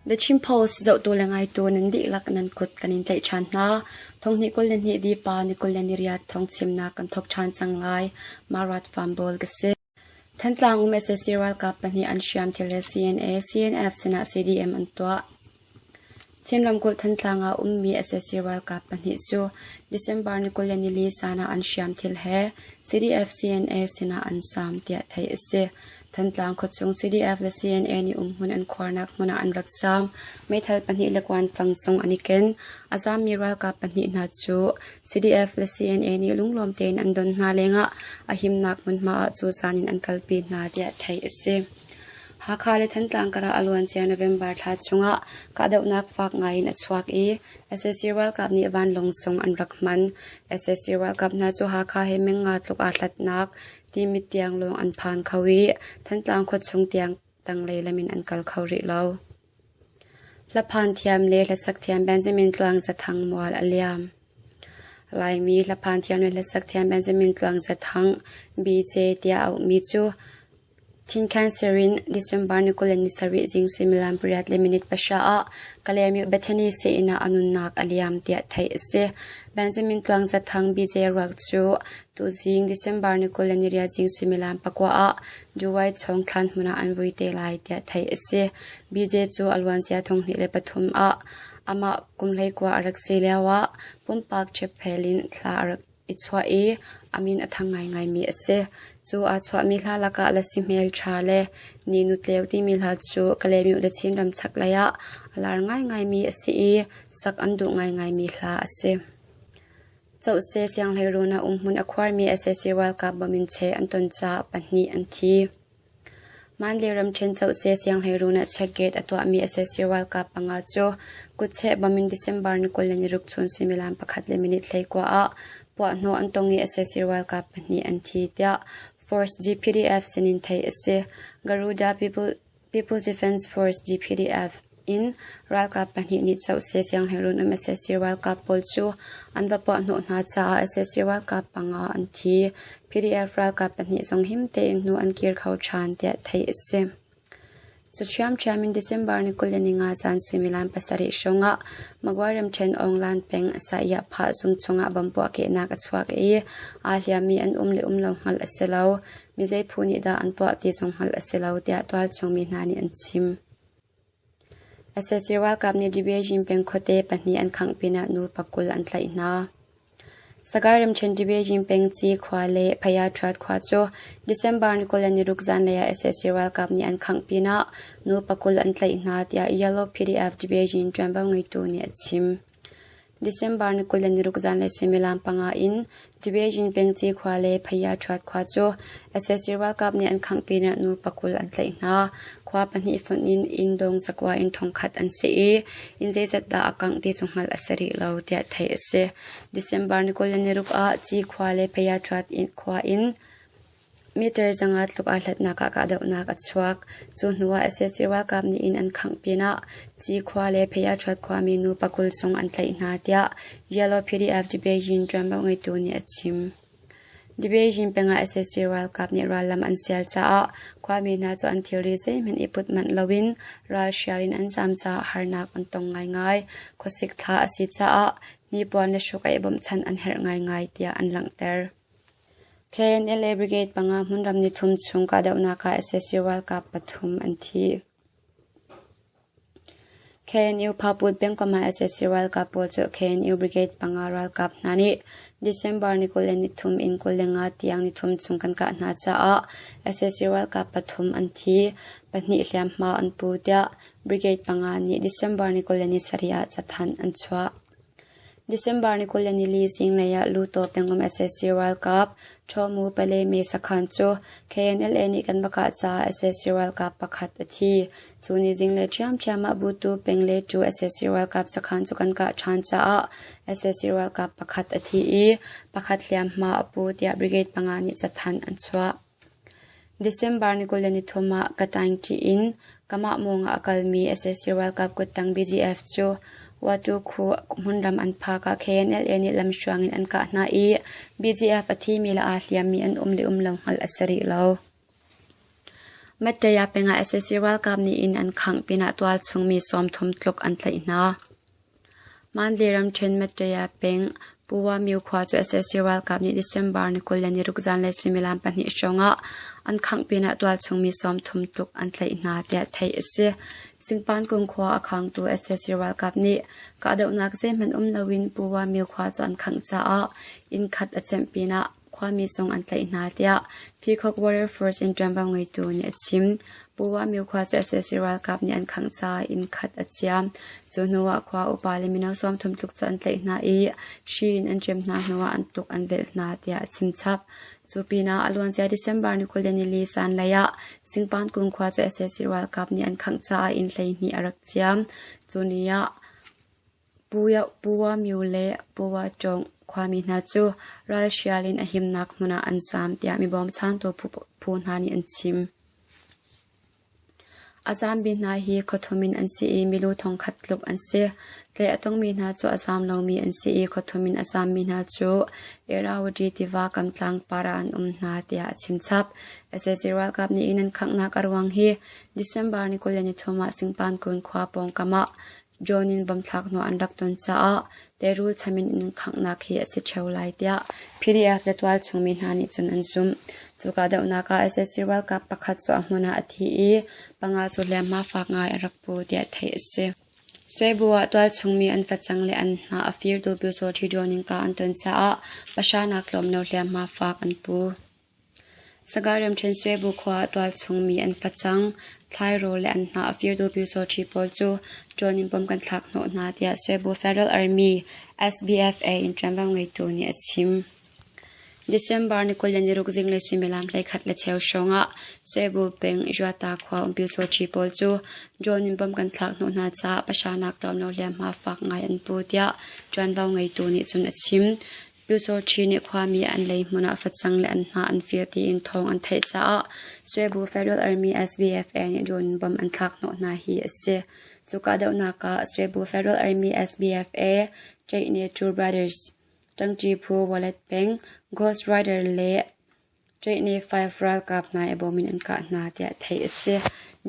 The Chin Post zohtu le ngaitu nan dihlak nan kut kan in tlaih ṭhan hna. Thonghnih 22 dipa ni 28 thawngchimnak kan thawk ṭhan cang lai. Marat Fambawl ka si. Thantlang um sac ralkap pahnih an hriamthil he CNA, CNF sinah CDM an tuah. Chin ramkulh Thantlang ah ummi sac ralkap pahnih cu December ni 24 zan ah an hriamthil he CDF-CNA sinah an zaam tiah theih a si. Thantlang khuachung CDF le CNA nih umhmun an khuarnak hmun ah an rak zaam. Meithal pahnih le kuanfang zong an i ken. A zaammi ralkap pahnih hna cu CDF le CNA nih lunglawm tein an don hna lengah a himnak hmunhma ah cu zaan in an kalpi hna tiah theih a si. Hakha le Thantlang karah a luancia November thla chungah kahdohnak fak ngai in a chuak i sac ralkap nih vanlawng zong an rak hman. Sac ralkap hna cu Hakha he meng nga tluk aa hlatnak Timit tiang lawng an phan kho i Thantlang khuachung tiang tanglei lam in an kal kho rih lo. Hlaphan thiam le hlasak thiam Benjamin Tluang Zathang mual a liam. Laimi hlaphan thiam le hlasak thiam Benjamin Tluang Zathang BJ tiah auhmi cu Thin cancer in December ni 27 zing suimilam 8:30 ah Kalaymyo Bethany sii-inn ah a nunnak a liam tiah theih a si. Benjamin Tluang Zathang BJ ruak cu tuzing December ni 28 zing suimilam 9 ah Duwai chawng thlan hmun ah an vui te lai tiah theih a si. BJ cu a luancia 2003 ah amah kum 19 a rak si lio ah pumpak ṭhepphel in thla a rak i chuah i a min a thang ngaingaimi a si. Cu aa chuahmi hla lakah Lasi Hmelṭha le Ninu Tleu timi hla cu Kalaymyo le Chinram chaklei ah a lar ngaingaimi a si i sak an duh ngaingaimi hla a si. Cohse Sianghleiruun ah umhmun a khuarmi sac ralkap bom in cheh an ton caah pahnih an thi. Mandalay ramṭhen Cohse Sianghleiruun ah checkgate a tuahmi sac ralkap panga cu kutcheh bom in December ni 26 chun suimilam 1:19 ah puahhnawh an tong i sac ralkap pahnih an thi tiah Force GPDF sinin theih a si. Garuda People's Defense Force GPDF in ralkap pahnih nih Cohse Sianghleiruun um sac ralkap pawl cu an va puahhnawh hna caah sac ralkap panga an thi. PDF ralkap pahnih zong him tein hnu an kir kho ṭhan tiah theih a si. Cu ṭhiamṭhiam in December ni 25 zan suimilam 7 hrawng ah Magway ramṭhen Aunglan peng Sah-Yah-Phah zung chungah bomb puahkehnak a chuak i aa hliammi an um le um lo hngalh a si lo. Mi zei phu nih dah an puah ti zong hngalh a si lo tiah tualchung mi hna nih an chim. Sac ralkap nih Debejin peng khuate pahnih an khangh pinah nu pakul an tlaih hna. Sagaing ramṭhen Debejin peng Ci khua le Phayatrat khua cu December ni 26 zanlei ah sac ralkap nih an khangh pinah nu pakul an tlaih hna tiah Yellow PDF Debejin ṭuanvo ngeitu nih a chim. December ni 26 zanlei suimilam panga in Debejin pengci khua le Phaya-Ṭhuat khua cu sac ralkap nih an khangh pinah nu pakul an tlaih hna. Khua pahnih fonh in inn dong zakua in thongkhat an si i inn zeizat dah a kangh ti cu hngalh a si rih lo tiah theih a si. December ni 26 ah Ci khua le Phaya-Ṭhuat khua in Meter zanga tluk aa hlatnak ah kahdohnak a chuak. Cu hnuah sac ralkap nih inn an khangh pinah Cikhua le Pheyaṭhuat khuami nu pakul zong an tlaih hna tiah Yellow PDF Debeyin ṭuanvo ngeitu nih a chim. Debeyin peng ah sac ralkap nih rallam an sial caah khuami hna cu an thilri zeihmanh i put manh loin ralhrial in an zaam caah harnak an tong ngaingai. Khuasik thla a si caah hnipuan le hruk-aih bawmhchanh an herh ngaingai tiah an langhter. KNLA Brigade panga hmunram nithum chung kahdohnak ah sac ralkap pathum an thi. KNU Phaput pengkomh ah sac ralkap pawl cu KNU Brigade panga ralkap hna nih December ni 23 in 25 tiang nithum chung kan kah hna caah sac ralkap pathum an thi, pahnih hliamhma an pu tiah Brigade panga nih December ni 27 ah cathanh an chuah. December ni 24 zinglei ah Luto pengum sac ralkap Ṭhawmu Pale Me sakhan cu KNLA nih kan va kah caah sac ralkap pakhat a thi. Cu ni zinglei ṭhiamṭhiam ah Butu peng le cu sac ralkap sakhan cu kan kah ṭhan caah sac ralkap pakhat a thi i pakhat hliamhma a pu tiah Brigade panga nih cathanh an chuah. December ni 23 ah Kataingṭi in Kamah mawng ah a kalmi sac ralkap kuttang BGF cu Watu khu hmunram an phak ah KNLA nih lamhruang in an kah hna i BGF a thimi le aa hliammi an um le um lo hngalh a si rih lo. Mattaya peng ah sac ralkap nih inn an khangh pinah tualchung mi 30 tluk an tlaih hna. Mandalay ramṭhen Mattaya peng Puwamyo khua cu sac ralkap nih December ni 26 zanlei suimilam 2 hrawng ah an khangh pinah tualchung mi 30 tluk an tlaih hna tiah theih a si. Singpankung khua a khangtu sac ralkap nih kahdohnak zeihmanh um loin Puwamyo khua cu an khangh caah inn khat a cemh pinah khuami zong an tlaih hna tiah Peacock Warrior Force in ṭuanvo ngeitu nih a chim. Puwamyo khua cu sac ralkap nih an khangh caah inn khat a ciam. Cu hnuah khua upa le mino 30 tluk cu an tlaih hna i hri in an ṭem hna hnuah an tuk an velh hna tiah a chimchap. Cu pinah a luancia December ni 24 zanlei ah Singpankung khua cu sac ralkap nih an khangh caah inn 12 a rak ciam. Cu ni ah Puwamyo le Puwatawng khuami hna cu ralhrial in a himnak hmun ah an zaam tiah mi bawmchantu phu hna nih an chim. A zaammi hna hi khuathum in an si i milu thongkhat tluk an si. Tlaih a tongmi hna cu a zaam lomi an si i khuathum in a zaammi hna cu Irrawaddy tiva kam tlangpar ah an um hna tiah a chimchap. Sac ralkap nih inn an khanghnak a ruang hi December ni 23 ah Singpankun khua pawngkam ah John in bomthlak hnawh an rak ton caah teirul cham in inn khanghnak hi a si ṭheo lai tiah PDF le tualchung mi hna nih cun an zumh. Cu kahdohnak ah sac ralkap pakhat cu a hmun ah a thi i panga cu hliamhma fak ngai a rak pu tiah theih a si. Suaibu ah tualchung mi an facang le an hnah a firtu Pyusawṭhi drone in kah an ton caah pahra nak tlawm lo hliamhma fak an pu. Sagaing ramṭhen Suaibu khua ah tualchung mi an facang, thlairawl le an hnah a firtu Pyusawṭhi pawl cu ṭawn in bom kan thlak hnawh hna tiah Suaibu Federal Army SBFA in ṭuanvo ngeitu nih a chim. December ni 26 zinglei suimilam 11:15 hrawng ah Suaibu peng Juata khua um Pyusawṭhi pawl cu drone in bom kan thlak hnawh hna caah pahranak tlawm lo hliamhma fak ngai an pu tiah ṭuanvo ngeitu nih cun a chim. Pyusawṭhi nih khuami an lei hmun ah facang le an hnah an fir tiin thawng an theih caah Suaibu Federal Army SBFA nih drone bom an thlak hnawh hna hi a si. Cu kahdohnak ah Suaibu Federal Army SBFA, Ṭeihne Two Brothers, Ṭangṭi phu Wallet peng, Ghost Rider le Ṭeihne Five ralkap hna i bawm in an kah hna tiah theih a si.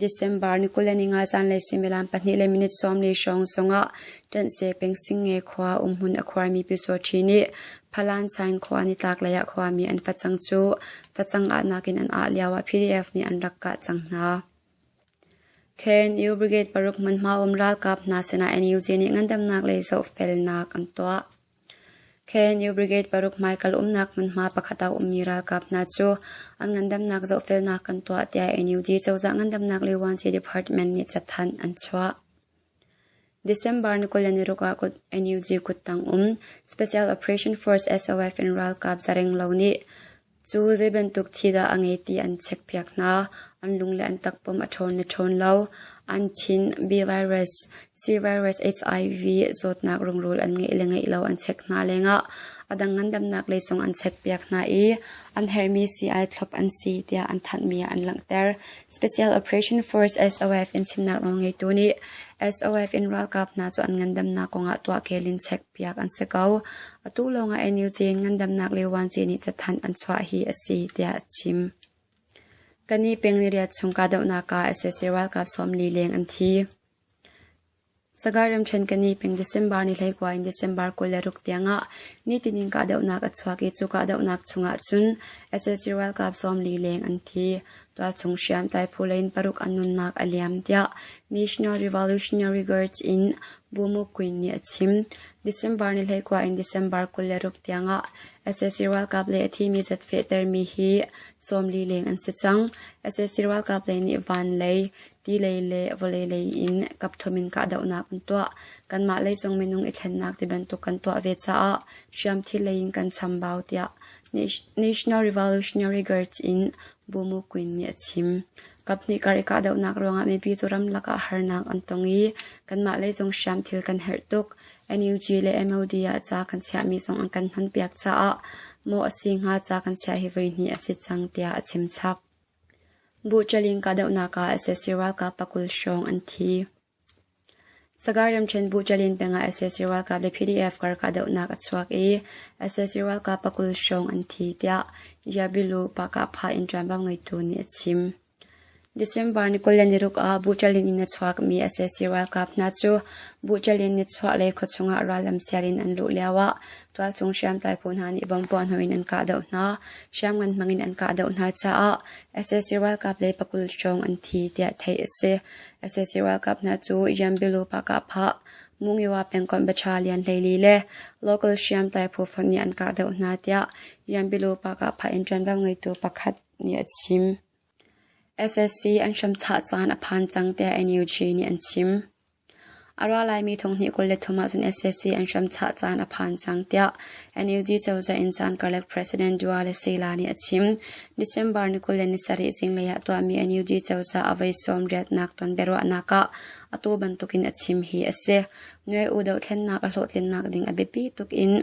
December ni 25 zanlei suimilam 2 le minute 40 hrawng zongah Ṭanhse peng Singnge khua umhmun a khuarmi Pyusawṭhi nih Phalanchaing khua nitlaklei ah khuami an facang cu facang ahnak in an ah lioah PDF nih an rak kah cang hna. KNU Brigade paruk hmunhma um ralkap hna sinah NUG nih ngandamnak lei zohfelnak an tuah. KNU Brigade paruk hmaikal umnak hmunhma pakhat ah a ummi ralkap hna cu an ngandamnak zohfelnak kan tuah tiah NUG cozah ngandamnak le vuanci department nih cathanh an chuah. December ni 26 ah NUG kuttang um Special Operation Force SOF in ralkap zarenglo nih Cu zei bantuk thi dah a ngei ti an chekpiak hna. An lung le an takpum a ṭhawn le ṭhawn lo. An thin, B virus, C virus, HIV zawtnak rungrul an ngeih le ngeih lo an chek hna lengah a dang ngandamnak lei zong an chekpiak hna i an herhmi sii-ai thlop an si tiah an thanhmi ah an langhter. Special Operation Force SOF in chimnak nawlngeitu nih SOF in ralkap hna cu an ngandamnak kongah tuahkel in chek piak an si ko. Atu lawngah NUG in ngandamnak le vuanci nih cathanh an chuah hi a si, tiah a chim. Kani peng niriat chung kahdohnak ah sac ralkap 40 leng an thi. Sagaing ramṭhen Kani peng December ni 19 in December 26 tiangah nitin in kahdohnak a chuak i cu kahdohnak chungah cun sac ralkap 40 leng an thi. Tualchung hriamtlai phu lei in paruk an nunnak a liam tiah National Revolutionary Guards in Bumu Queen nih a chim. December ni 19 in December 26 tiangah sac ralkap le a thimi zat fehtermi hi 40 leng an si cang. Sac ralkap lei nih van lei, ti lei le vawlei lei in kapthum in kahdohnak an tuah. Kanmah lei zong minung i thlennak ti bantuk kan tuah ve caah hriamthil lei in kan chambau tiah National Revolutionary Guards in Bumu Queen nih a chim. Kaphnih kar i kahdohnak ruangah mipi cu ramlak ah harnak an tong i kanmah lei zong hriamthil kan herh tuk. NUG le MOD ah ca kan chiahmi zong an kan hnonpiak caah maw a si hnga ca kan chiah hi voihnih a si cang tiah a chim chap. Buhṭaling kahdohnak ah sac ralkap pakul hrawng an thi. Sagaing ramṭhen Buhṭalin peng ah sac ralkap le PDF kar kahdohnak a chuak i sac ralkap pakul hrawng an thi tiah Yabilu Pahkahphah in ṭuanvo ngeitu nih a chim. December ni 26 ah Buṭalin in a chuakmi sac ralkap hna cu Buṭalin nichuahlei khuachung ah rallam sial in an luh lioah tualchung hriamtlai phu hna nih bomb puahhnawh in an kahdoh hna. Hriamngan hmang in an kahdoh hna caah sac ralkap lei pakul hrawng an thi tiah theih a si. Sac ralkap hna cu Yambilu Pahkahphah, Mungiwa pengkomh Battalion 14 le local hriamtlai phu fonh nih an kahdoh hna tiah Yambilu Pahkahphah in ṭuanvo ngeitu pakhat nih a chim. SSC an hramchah caan a phan cang tiah NUG nih an chim. A ra laimi thonghnih 23 ahcun SSC an hramchah caan a phan cang tiah NUG cozah in caan karlak President Dua le Sela nih a chim. December ni 27 zinglei ah tuahmi NUG cozah a voi sawm riatnak ton biaruahnak ah atu bantukin a chim hi a si. Nuai u dohthlennak a hlawhtlinnak ding a biapi tuk in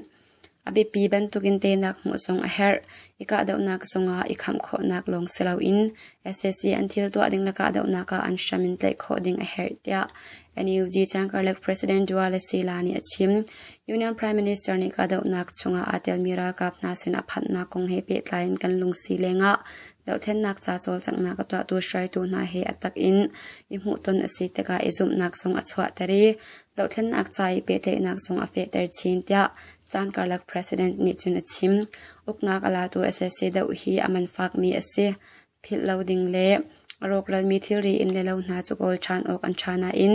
A biapi bantukin teinak hmuh zong a herh. I kahdohnak zongah i khamh khawhnak lawng si loin sac an thil tuah ding le kahdohnak ah an hram in tlaih khawh ding a herh tiah NUG Cangkarlek President Dua Sila nih a chim. Union Prime Minister nih kahdohnak chungah aa telmi ralkap hna sin a phanhnak kong he pehtlai in kan lungsi lengah dohthlennak ca cawlcanghnak a tuahtu hruaitu hna he a tak in i hmuhton a si tikah i zumhnak zong a chuahter i dohthlennak ca i pehtlaihnak zong a fehter chin tiah caan karlak president nih cun a chim. Uknak a latu sac doh hi a man fakmi a si. Philh lo ding le a rawkralmi thilri inn le lo hna cu kawl ṭhan awk an ṭha nain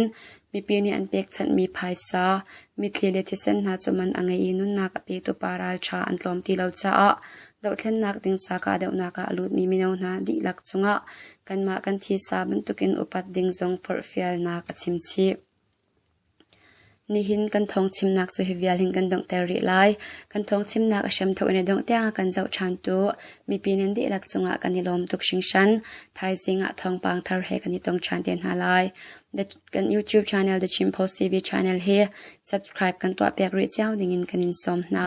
mipi nih an pekchanhmi phaisa, mitthli le thisen hna cu man a ngei i nunnak a petu pa ralṭha an tlawm ti lo caah dohthlennak ding ca kahdohnak ah a lutmi mino hna dihlak cungah kanmah kan thisa bantukin upat ding zong forhfialnak a chim chih. Nihin kan thawngchimnak cu hi vial hin kan donghter rih lai. Kan thawngchimnak a hramthawk in a dongh tiang a kan zoh ṭhantu mipi nan dihlak cungah kan i lawm tuk hringhran. Thaizing ah thawngpang thar he kan i tong ṭhan te hna lai. Kan YouTube channel The Chin Post TV channel hi subscribe kan tuahpiak rih cio dingin kan in sawm hna.